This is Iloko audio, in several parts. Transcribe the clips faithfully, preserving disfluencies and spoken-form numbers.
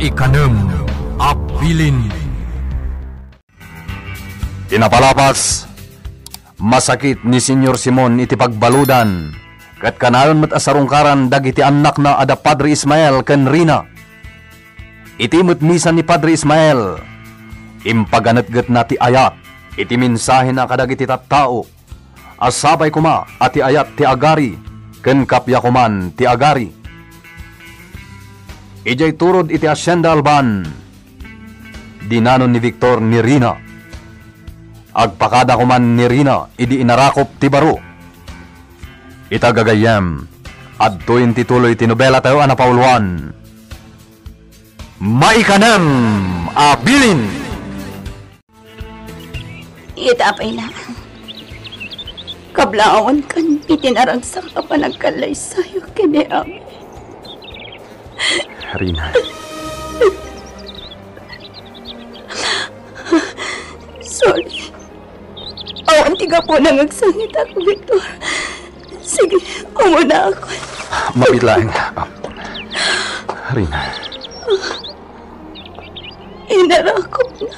Ikanem a bilin. Ti napalabas, masakit ni Señor Simon iti pagbaludan, ket kanayon met a sarungkaran dagiti annakna a da Padre Ismael ken Rina. Iti met misa ni Padre Ismael, impaganetgetna ti ayat iti mensahena kadagiti tattao a sapay koma a ti ayat ti agari ken kappia koman ti agari. Idiay turod iti Hacienda Alban, dinanon ni Victor ni Rina. Agpakada koman ni Rina idi inarakop ti baro. Ita gagayyem, adtoyen ti tuloy ti nobela tayo a napauluan. Maikanem a bilin. Ita pay laeng. Kablawan kan iti naragsak a panagkallaysayo ken ni Ami. Rina. Sorry. Awan ti gapuna nga agsangitak, Victor. Sige, umuna ako. Mabiit laeng. Ah, Rina. Inarakopna.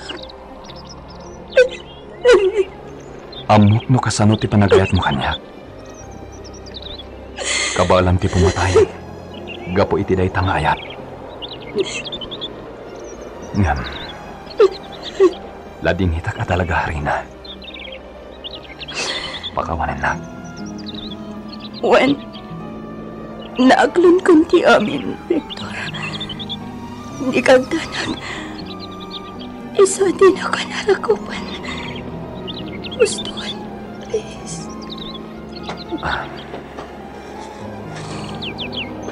Ammok no kasano ti panagayatmo kaniak. Kabaelam ti pumatayen gapu iti dayta nga ayat. Ngem, ladingitak a talaga, Rina. Pakawanennak. Wen, naaklonkon ti amin, Victor. Dika agdanag. Isu a dinakon a rakupen. Hustoen, please.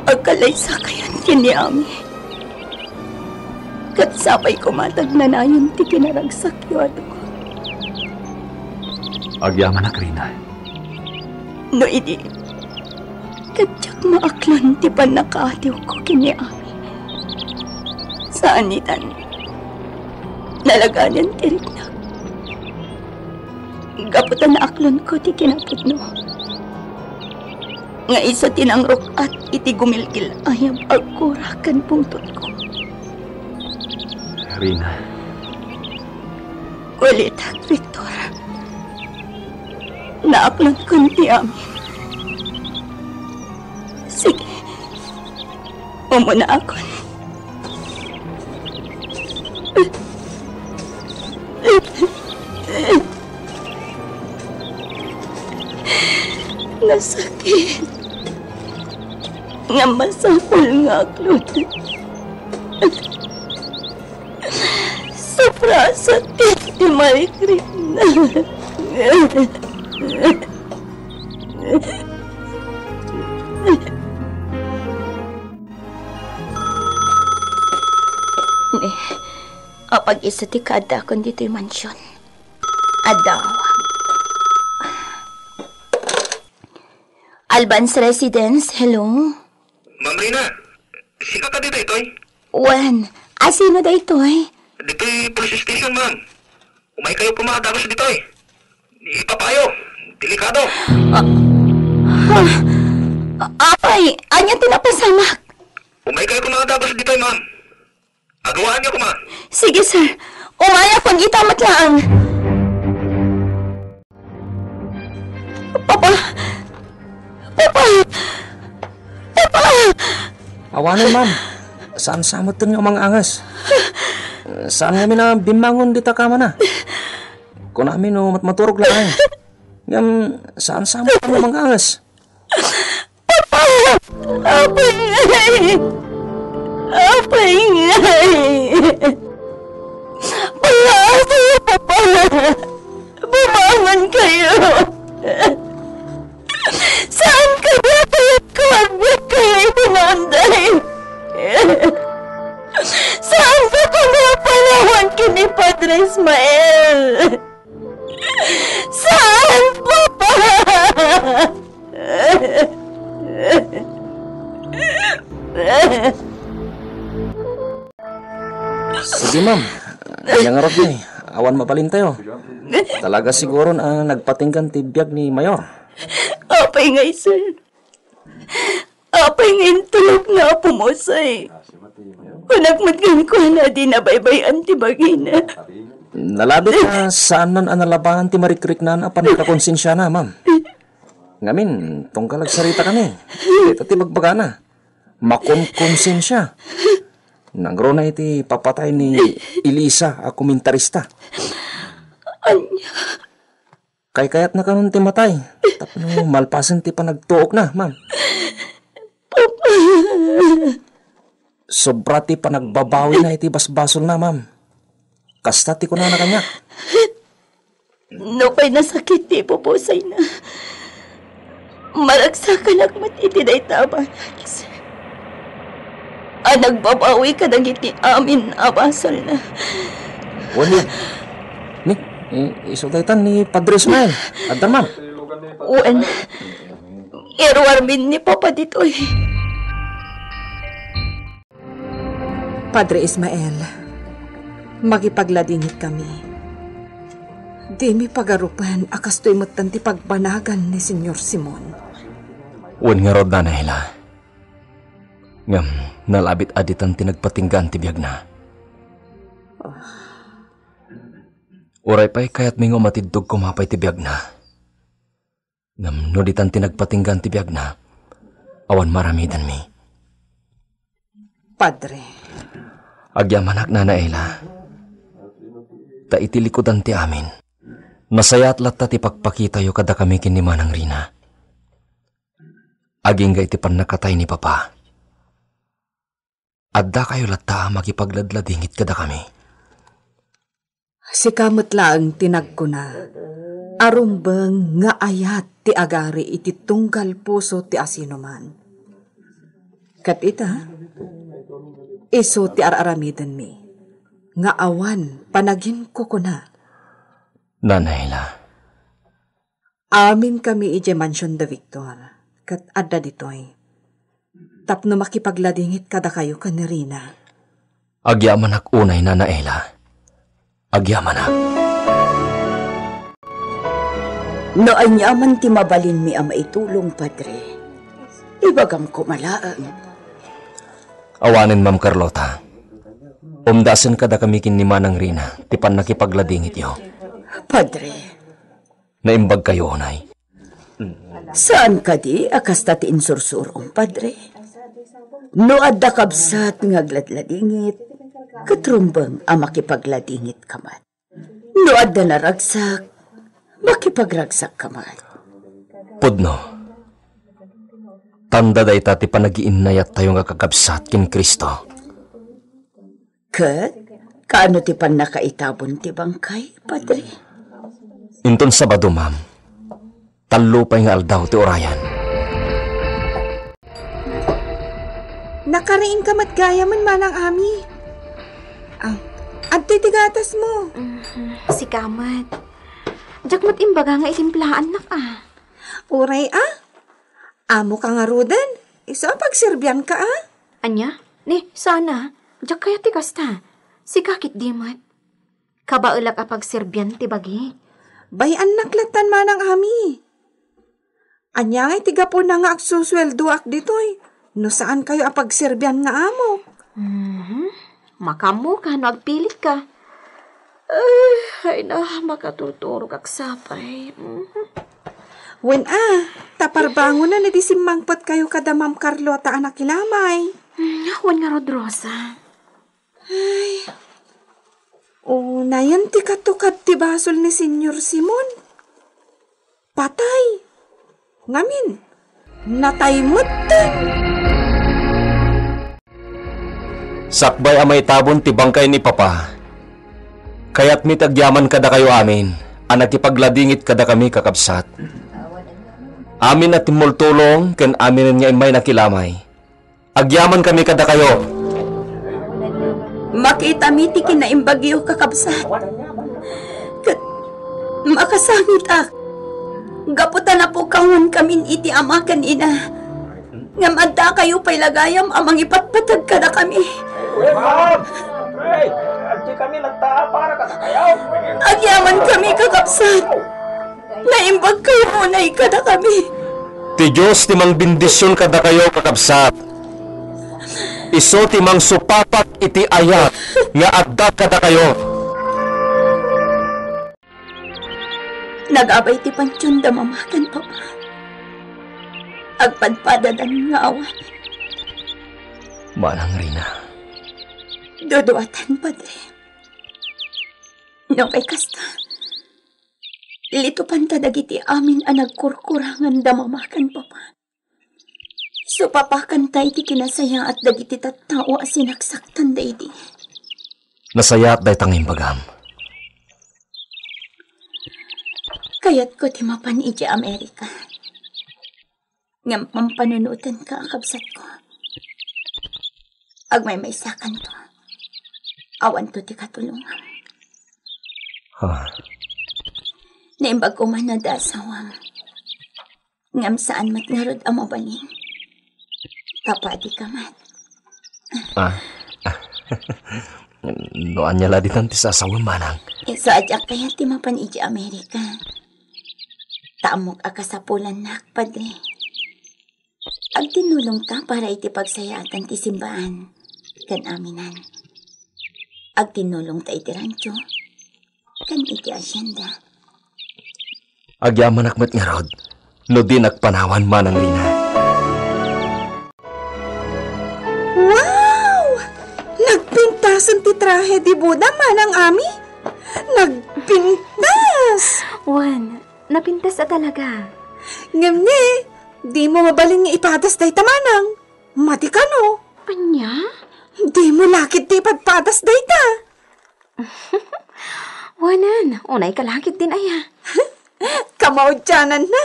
Agkalaysakayon ken ni Ami. Ket sapay koma ta agnanayon ti kinaragsakyo a dua. Agyamanak, Rina. No idi, ket diak maaklon ti pannakaatiwko ken ni Ami. Saan itan, nalaganan ti riknak. Gapu ta naaklonko ti kinapudno nga isu ti nangruk-at iti gumilgil-ayab a gura ken pungtotko. Rina. Ulitek, Victor. Naaklonkon ti amin. Sige. Umunaakon. Nasakit. Ngem masapul nga aklon. Sobra a sakit ti maikrit na. Ne, apag-isu ti kaaddakon ditoy mansion. Adda. Alban's Residence, hello? Ma'am Rina, sika kadi daytoy? Wen, a sino daytoy? Ditoy police station, ma'am. Umaykayo koma a dagus ditoy. Ipapayo, delikado. Ah, ah, apay, ania ti napasamak? Umaykayo koma a dagus ditoy, ma'am. Agawaanyo koma. Sige, sir. Umayakon ita met laeng. Papa! Papa! Papa! Awanen, ma'am. Saan sa metten nga umanganges. Saan ngamin a bimmangon dita kamana. Kunami no mat-, maturog laeng. Ngem saan sa metten nga umanganges. Papa! Apay ngay! Apay ngay! Papa! Papa! Bumangon kayo! Saan kayo? Payat ko, agbyag kayo iti naanday! Saan ka kumapanawan ken ni Padre Ismael? Saan, Papa? Sige, ma'am. Ania ngarud ni, awan mabalintayo. Talaga siguron a nagpatinggan ti biag ni Mayor. Apay ngay, sir? Apay nga intulok nga apo mo, say? Kunak met kenkuana a di nabaybay-an ti bagina. Nalabit a saannan a nalabanan ti marikriknana a pannakakonsensiana, ma'am. Ngamin, tunggal agsaritakami. Dayta ti bagbagana. Makonkonsensia. Nangruna iti papatay ni Elisa a komentarista. Ania? Kaykayatna kanon ti matay tapno malpasen ti panagtuokna, ma'am. Papa. Sobra ti panagbabawina iti basbasolna, ma'am. Kasta ti kunana kaniak. Nupay nasakit ti ipupusayna, maragsakanak met iti dayta a banag a nagbabawi kadagiti amin a basolna. Wen, ni, i-, isu daytan ni Padre Ismael. Addan, ma'am. Wen, iruarmin ni Papa ditoy. Padre Ismael, makipagladingitkami. Dimi pagarupen a kastoy metten ti pagbanagan ni Señor Simon. Wen ngarud, Nana Ela. Ngem, nalabit a ditan ti nagpatinggaan ti biagna. Uray pay kayatmi nga umatiddog koma pay ti biagna. Ngem no ditan ti nagpatinggaan ti biagna, awan maaramidenmi. Padre. Agyamanak, Nana Ela. Ta iti likudan ti amin, nasayaat latta ti pakpakitayo kadakami ken ni Manang Rina. Agingga iti pannakatay ni Papa, addakayo latta a makipagladladingit kadakami. Sika met laeng ti nagkuna a rumbeng nga ayat ti agari iti tunggal puso ti asinoman. Ket ita, isu ti ar-aramidenmi nga awan panaginkukuna. Nana Ela. Aminkami idiay mansion da Victor, ket adda ditoy tapno makipagladingit kadakayo ken ni Rina. Agyamanak unay, Nana Ela. Agyamanak. No ania man ti mabalinmi a maitulong, Padre, ibagam koma laeng. Awanen, Ma'am Carlota. Umdasen kadakami ken ni Manang Rina ti pannakipagladingityo. Padre. Naimbagkayo unay. Saan kadi a kasta ti insursurom, Padre? No adda kabsat nga agladladingit, ket rumbeng a makipagladingitka met. No adda naragsak, makipagragsakka met. Pudno. Tanda dayta ti panagiinnayattayo nga kakabsat ken Cristo. Ket kaano ti pannakaitabon ti bangkay, Padre? Inton Sabado, ma'am. Tallo pay nga aldaw ti urayan. Nakariingka met gayamen, Manang Ami. Ah, adtoy ti gatasmo. Mhm, sika met. Diak met imbaga nga itimplaannak, a. Uray, a? Amoka ngaruden? Isu a pagserbianka, a? Ania? Ni, saan a. Diak kayat ti kasta. Sika ketdi met. Kabaelak a pagserbian ti bagi. Bay-annak lattan, Manang Ami. Ania ngay ti gapuna nga agsusueldoak ditoy no saankayo a pagserbian nga amok? Mhm. Makaammoka no agpilitka. Ay, ay na, makaturturogak sapay. Mhm. Wen a, ta parbangonen idi simmangpetkayo kada Ma'am Carlota a nakilamay. Mm, wen ngarud, Rosa. Ay, unayen ti katukad ti basol ni Señor Simon. Patay. Ngamin, natay metten. Sakbay a maitabon ti bangkay ni Papa, kayatmi ti agyaman kadakayo amin a nakipagladingit kadakami, kakabsat. Amin a timmultulong ken aminen nga immay nakilamay. Agyamankami kadakayo. Makitami ti kinaimbagyo, kakabsat. Ket makasangitak. Gapu ta napukawankamin iti ama ken ina. Ngem addakayo pay la gayam a mangipatpateg kadakami. Ma'am! Hey! Adtoy kami latta para kadakayo. Agyamankami, kakabsat. Naimbagkayo unay kadakami. Ti Dios ti mangbendision kadakayo, kakabsat. Isu ti mangsupapat iti ayat nga adda kadakayo. Nagabay ti pantion da Mama ken Papa. Agpadpadadan nga awan. Manang Rina. Duduatan, Padre. No kay kasta, litupanta dagiti amin a nagkurkurangan da Mama ken Papa. Supapakanta iti kinasayaat dagiti tattao a sinaksaktan daydi. Nasayaat dayta nga imbagam. Kayatko ti mapan idiay Amerika. Ngem pampanunotenka a kabsatko. Agmaymaysakanto. Awanto ti katulongam. Ah. Naimbag ko man no adda asawam. Ngem saan met ngarud a mabalin. Papadika met. Ah. No ania la ditan ti sasawem, manang? Isu a diak kayat ti mapan idiay Amerika. Ta ammok a kasapulannak, Padre. Agtinnulongta para iti pagsayaatan ti simbaan ken aminan. Agtinnulongta iti rancho ken iti asienda. Agyamanak met ngarud no dinak panawan, Manang Rina. Wow! Nagpintasen ti trahe di boda, Manang Ami? Nagpintas! Wen, napintas a talaga. Ngem ne, dimo mabalin nga ipadas dayta, Manang. Madi kano? Ania? Dimo la ketdi ipadpadas dayta. Wen, unayka la ketdin aya. Kamaudiananna.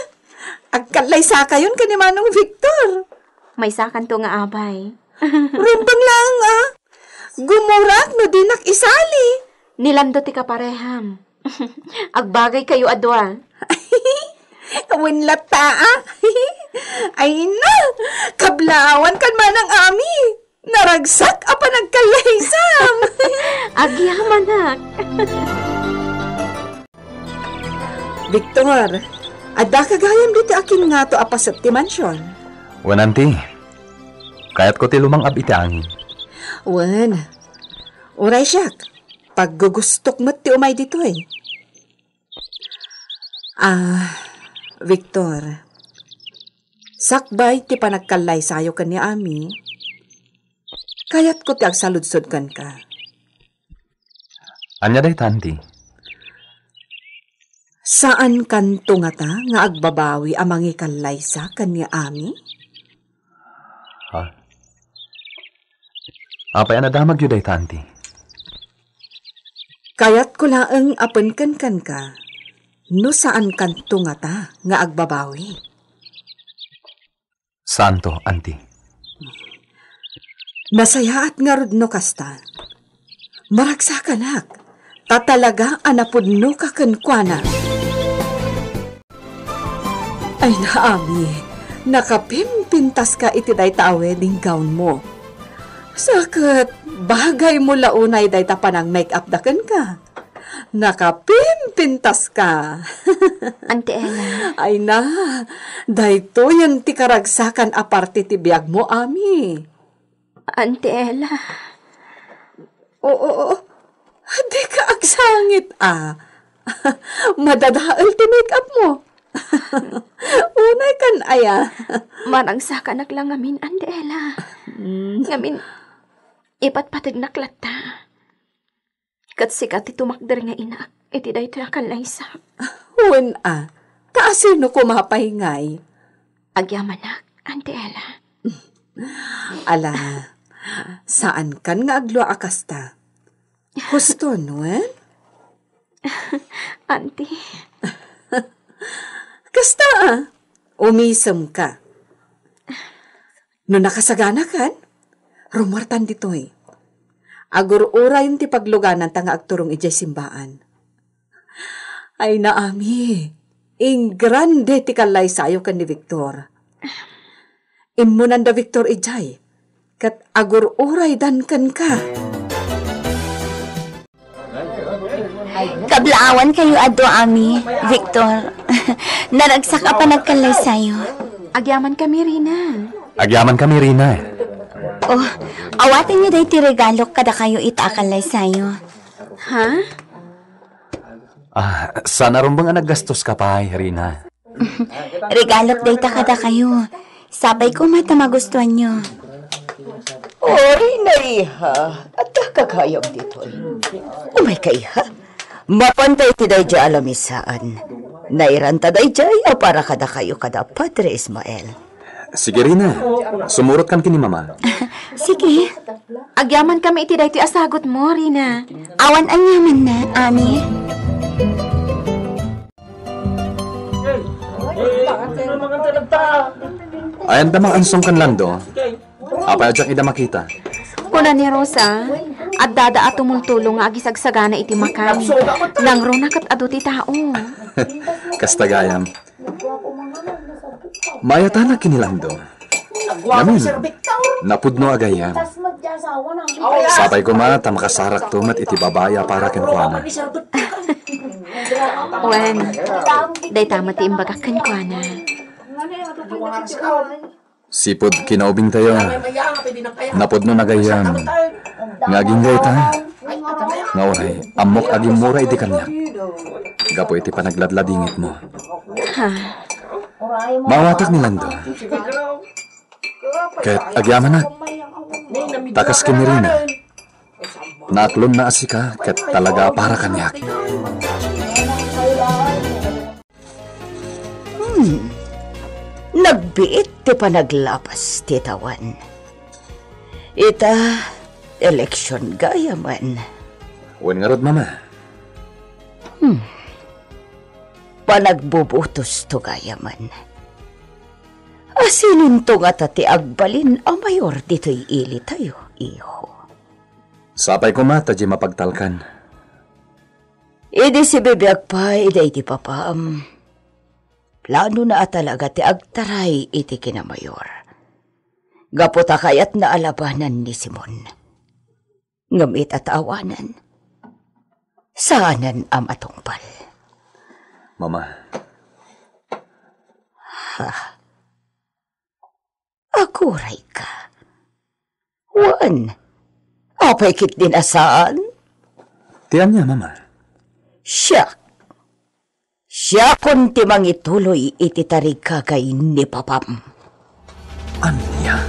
Agkallaysakayon ken ni Manong Victor. Maysakanto nga abay. Rumbeng laeng a. Gumurak no dinak isali. Ni Lando ti kapareham. Agbagaykayo a dua. Wen latta a. Ay na, kablaawan kan Manang Ami. Naragsak a panagkallaysam. Agyamanak. Victor, addaka gayam ditoy a kinngato a paset ti mansion? Wen, anti. Kayatko ti lumang-ab iti angin. Wen, uray siak, paggugustok met ti umay ditoy. Ah, Victor, sakbay ti panagkallaysayo ken ni Ami, kayatko ti agsaludsod kenka. Ania dayta, anti? Saankanto ngata nga agbabawi a mangikallaysa ken ni Ami? Ha? Apay a nadamagyo dayta, anti? Kayatko laeng a penken kenka no saankanto ngata nga agbabawi. Saanto, anti. Nasayaat ngarud no kasta. Maragsakanak, ta talaga a napudnoka kenkuana. Ay, Ami, nakapimpintaska iti dayta a wedding gownmo. Sa ket, bagaymo la unay dayta panang-make-up da kenka. Nakapimpintaska. Anti Ella. Ay na, daytoyen ti karagsakan a parte ti biagmo, Ami. Anti Ella. Oo, oo. Dika agsangit a. Madadael ti make-up mo. Unay kan aya. Maragsakanak la ngamin, Anti Ella. Mm. Ngamin, ipatpategnak latta. Ket sika ti tumakder nga inaak iti daytoy a kallaysa. Wen a, ta asino koma pay ngay? Agyamanak, Anti Ella. Ala, saankan nga aglua a kasta. Husto, wen? Anti. Kasta a, umisemka. No nakasaganakan, rumuartan ditoy. Agur-urayen ti paglugananta nga agturong idiay simbaan. Ay, Ami, ingrande ti kallaysayo ken ni Victor. Immunanda Victor idiay, ket agur-uraydan kenka. Kablaawankayo a dua, Ami, Victor. Naragsak a panagkallaysayo. Agyamankami, Rina. Agyamankami, Rina. Oh, awatenyo daytoy regalok kadakayo ita a kallaysayo. Ha? Ah, saan a rumbeng a naggastoska pay, Rina. Regalok dayta kadakayo. Sapay koma ta magustuanyo. Oh, Rina, iha. Adda ka gayam ditoy. Umayka, iha. Mapanta iti daydiay a lamisaan. Nairanta daydiay a para kadakayo kada Padre Ismael. Sige, Rina. Sumurotkan ken ni Mama. Sige. Agyamankami iti daytoy a sagutmo, Rina. Awan aniamanna, Ami. Ayan da maansong ken Lando. Apay a diak ida makita? Kuna ni Rosa, addada a tumultulo nga agisagsagana iti makan. Nangruna ket adu ti tao. Kasta gayam. Mayatana ken ni Lando. Ngamin, napudno a gayyem. Sapay koma ta makasarakto met iti babai a para kenkuana. Wen, dayta met ti imbagak kenkuana. Sipud kinaubingtayo, napudno a gayyem nga agingga ita. Nga uray, ammok a gimmura idi kaniak gapu iti panagladladingitmo. Ha? Maawatak ni Lando. Ket agyamanak, ta kas ken ni Rina, naaklonna a sika ket talaga a para kaniak. Hmm. Nagbiit ti panaglapas ti tawen. Ita, eleksion gayamen. Wen ngarud, Mama. Hmm. Panagbubutosto gayamen. A sinonto ngata ti agbalin a mayor ditoy ilitayo, iho? Sapay koma ta diay mapagtalkan. Idi sibibiag pay daydi papam, planona a talaga ti agtaray iti kinamayor. Gapu ta kayatna a labanan ni Simon. Ngem ita ta awanen, saanen a matungpal. Mama. Ha? Agurayka. Wen, apay ketdin a saan? Ti ania, Mama? Siak. Siakon ti mangituloy iti tarigagay ni papam. Ania?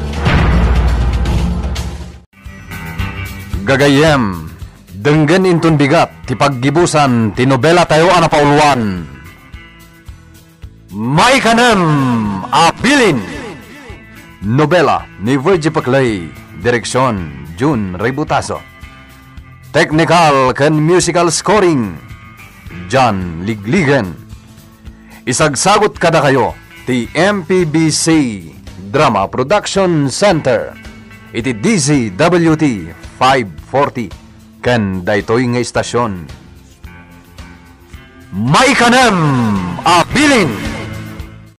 Gagayyem, denggen inton bigat ti paggibusan ti nobelatayo a napauluan. Maikanem a Bilin! Nobela ni Virgie Paclay, direksion Jun Ributaso. Technical ken musical scoring, John Ligligen. Isagsagut kadakayo ti M P B C Drama Production Center iti D Z W T five forty ken daytoy nga istasyon. Maikanem a Bilin!